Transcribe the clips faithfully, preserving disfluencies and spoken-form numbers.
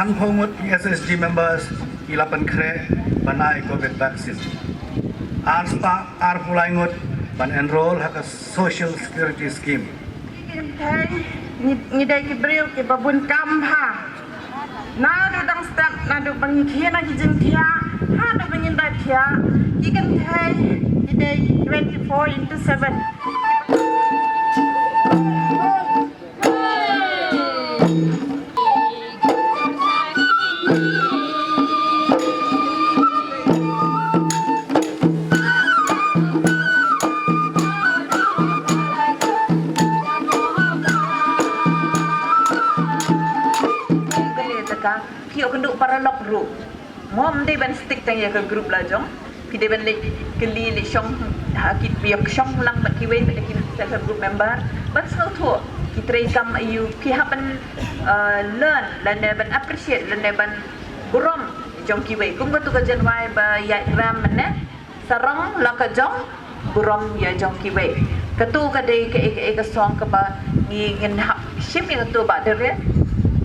Sanphew ngut ki S H G members ki la pynkhreh ban ai covid vaccine. Arspah arphew lai ngut ban enroll ha ka social security scheme. Ki kynthei ngi, ngi dei ki briew kiba bun kam bha. Naduh dang step, naduh ba ngi khie na ki jingthiah haduh ba ngin da thiah, ki kynthei ki dei twenty-four into seven. Phi ïoh kynduh paralok ruh. Mo, ym dei ban stick tang ïa ka group la jong. Phi dei ban leit kylli, leit shong ha ki, ïa shong lang bad kiwei pat ki self help group member ban sngewthuh ki treikam aïu, phi hap ban, uh, learn lane ban appreciate lane ban burom jong kiwei. Kum katu ka Gen Y ba ïaid ram mynne, sarong la ka jong, burom ïa jong kiwei. Katu ka dei kaei kaei ka song kaba ngi, ngin hap shim ïa katu Bah Darius.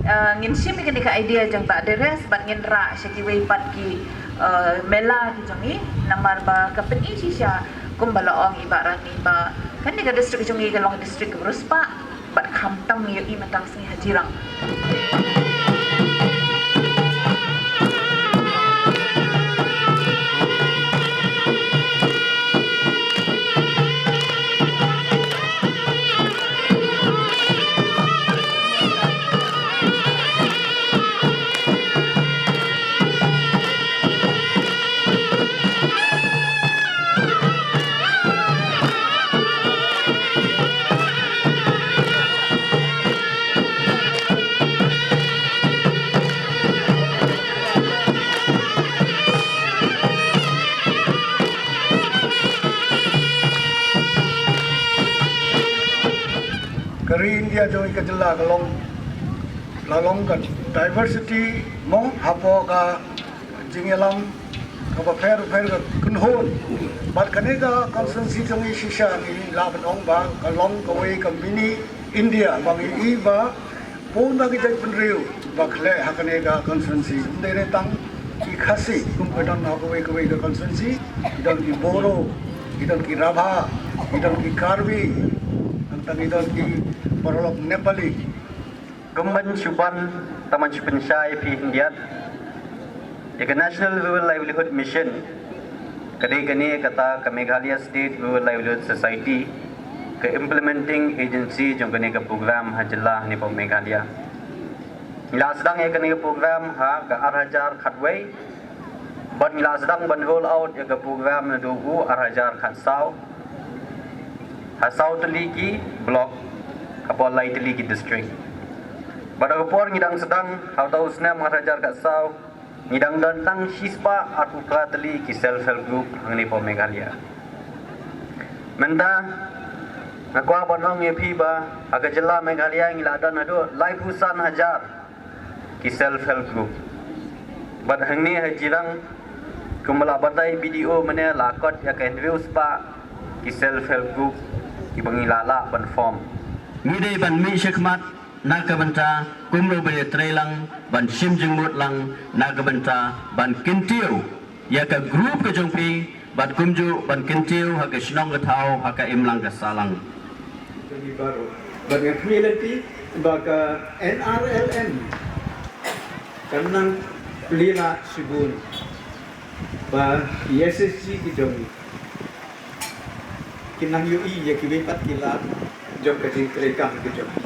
Eh, ngin shim ïa kane ka idea jong Bah Darius bad ngin rah sha kiwei pat ki, eh, mela ki jong ngi, namar ba ka pyni shisha kumba la ong i Bah Rani ba kane ka district jong ngi ka long district kaba riewspah. Bad khamtam ïohi mynta ka sngi ha Jirang. Ka ri India jong ngi ka jylla ka long, la long ka diversity mo, hapoh ka jingïalam kaba pher pher ka kynhun. Bad kane ka constituency jong ngi shisha ngi lah ban ong ba ka long kawei ka mini India ba ngi i ba bun na ki jaitbynriew ba khleh ha kane ka constituency. Ym dei re tang ki Khasi, kum ka don ha kawei kawei ka constituency, ki don ki Boro, ki don ki Rabha, ki don ki Karbi, nangta ki don ki paralok Nepali. Kum ban shu ban, tang ban shu pynshai phi hyndiat. Ïa ka National Rural Livelihood Mission, ka dei kane kata ka Meghalaya State Rural Livelihood Society, ka implementing agency jong kane ka program ha jylla hangne hapoh Meghalaya. Ngi la sdang ïa kane ka program ha ka ar hajar khatwei, bad ngi la sdang ban roll out ïa ka program naduh u ar hajar khatsaw ha saw tylli ki block, hapoh lai tylli ki district. Bad ha ka por ngi dang sdang ha uta u snem ar hajar khatsaw, ngi dang don tang shispah arphew phra tylli ki self help group hangne hapoh Meghalaya. Mynta nga kwah ban ong ïa phi ba ha ka jylla Meghalaya ngi la don haduh laiphew san hajar ki self help group. Bad hangne ha Jirang, kumba la batai B D O mynne, la kot ïa ka hynriew spah ki self help group kiba ngi la lah ban form. Ngi dei ban mih shakhmat na ka bynta kumno ba ïatrei lang, ban shim jingmut lang na ka bynta ban kyntiew ïa ka group ka jong phi, bad kumjuh ban kyntiew ha ka shnong ka thaw, ha ka imlang ka sahlang. Bad nga khmih lynti ba ka N R L M kan nang plie lah shibun ba ki S H G ki jong ngi kin nang ïohi ïa kiwei pat ki lad jong ka jingtrei kam ka jong ngi.